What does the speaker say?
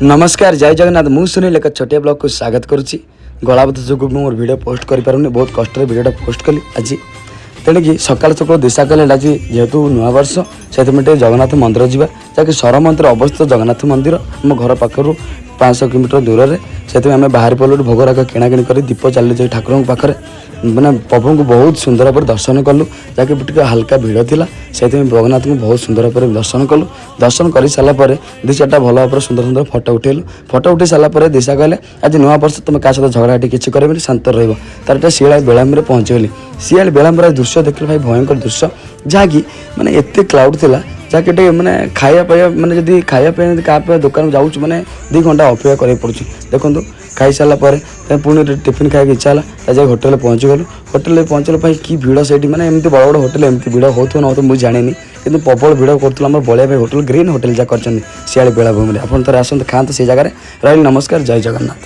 ନମସ୍କାର, ଜୟ ଜଗନ୍ନାଥ। ମୁଁ ସୁନୀଲ, ଏକ ଛୋଟିଆ ବ୍ଲଗ୍କୁ ସ୍ୱାଗତ କରୁଛି। ଗଳାବଧ ଯୋଗୁଁ ମୁଁ ମୋର ଭିଡ଼ିଓ ପୋଷ୍ଟ କରିପାରୁନି। ବହୁତ କଷ୍ଟରେ ଭିଡ଼ିଓଟା ପୋଷ୍ଟ କଲି ଆଜି। ତେଣିକି ସକାଳୁ ସକାଳୁ ଦିଶା କହିଲେ, ଆଜି ଯେହେତୁ ନୂଆବର୍ଷ, ସେଥିପାଇଁ ଟିକେ ଜଗନ୍ନାଥ ମନ୍ଦିର ଯିବା, ଯାହାକି ସରମନ୍ଦିର ଅବସ୍ଥିତ ଜଗନ୍ନାଥ ମନ୍ଦିର ଆମ ଘର ପାଖରୁ 500 କିଲୋମିଟର ଦୂରରେ। ସେଥିପାଇଁ ଆମେ ବାହାରି ପଡ଼ିଲୁ। ଭୋଗରାଗ କିଣାକିଣି କରି ଦୀପ ଚାଲି ଯାଇ ଠାକୁରଙ୍କ ପାଖରେ, ମାନେ ପ୍ରଭୁଙ୍କୁ ବହୁତ ସୁନ୍ଦର ଭାବରେ ଦର୍ଶନ କଲୁ, ଯାହାକି ଟିକେ ହାଲକା ଭିଡ଼ ଥିଲା। ସେଥିପାଇଁ ଜଗନ୍ନାଥଙ୍କୁ ବହୁତ ସୁନ୍ଦର ଭାବରେ ଦର୍ଶନ କଲୁ। ଦର୍ଶନ କରିସାରିଲା ପରେ ଦୁଇ ଚାରିଟା ଭଲ ଭାବରେ ସୁନ୍ଦର ସୁନ୍ଦର ଫଟୋ ଉଠେଇଲୁ। ଫଟୋ ଉଠେଇ ସାରିଲା ପରେ ଦିଶା କହିଲେ, ଆଜି ନୂଆ ବର୍ଷ, ତୁମେ କାହା ସହିତ ଝଗଡ଼ା କିଛି କରିବନି, ଶାନ୍ତ ରହିବ। ତାର ଟିକେ ଶିଆଳି ବେଳାଭୂମିରେ ପହଞ୍ଚିଗଲି। ଶିଆଳି ବେଳାଭୂମିର ଦୃଶ୍ୟ ଦେଖିଲେ ଭାଇ, ଭୟଙ୍କର ଦୃଶ୍ୟ, ଯାହାକି ମାନେ ଏତେ କ୍ରାଉଡ଼ ଥିଲା, ଯାହାକି ଟିକେ ମାନେ ଖାଇବା ପାଇବା, ମାନେ ଯଦି ଖାଇବା ପାଇଁ ଯଦି କାହା ପାଇଁ ଦୋକାନକୁ ଯାଉଛୁ, ମାନେ 2 ଘଣ୍ଟା ଅପେକ୍ଷା କରିବାକୁ ପଡ଼ୁଛି। ଦେଖନ୍ତୁ, ଖାଇସାରିଲା ପରେ ପୁଣି ଟିଫିନ୍ ଖାଇବାକୁ ଇଚ୍ଛା ହେଲା। ତା ଯାଇ ହୋଟେଲରେ ପହଞ୍ଚିଗଲୁ। ହୋଟେଲରେ ପହଞ୍ଚିଲା ପାଇଁ କି ଭିଡ଼ ସେଇଠି! ମାନେ ଏମିତି ବଡ଼ ବଡ଼ ହୋଟେଲ ଏମିତି ଭିଡ଼ ହେଉଥିବ ନ ହେଉଥିବ ମୁଁ ଜାଣିନି, କିନ୍ତୁ ପ୍ରବଳ ଭିଡ଼ କରୁଥିଲା ଆମର ବଳିଆ ଭାଇ ହୋଟେଲ, ଗ୍ରୀନ୍ ହୋଟେଲ ଯାହା କରିଛନ୍ତି ଶିଆଳି ବେଳାଭୂମିରେ। ଆପଣ ଥରେ ଆସନ୍ତୁ, ଖାଆନ୍ତୁ ସେଇ ଜାଗାରେ। ରହିଲି, ନମସ୍କାର, ଜୟ ଜଗନ୍ନାଥ।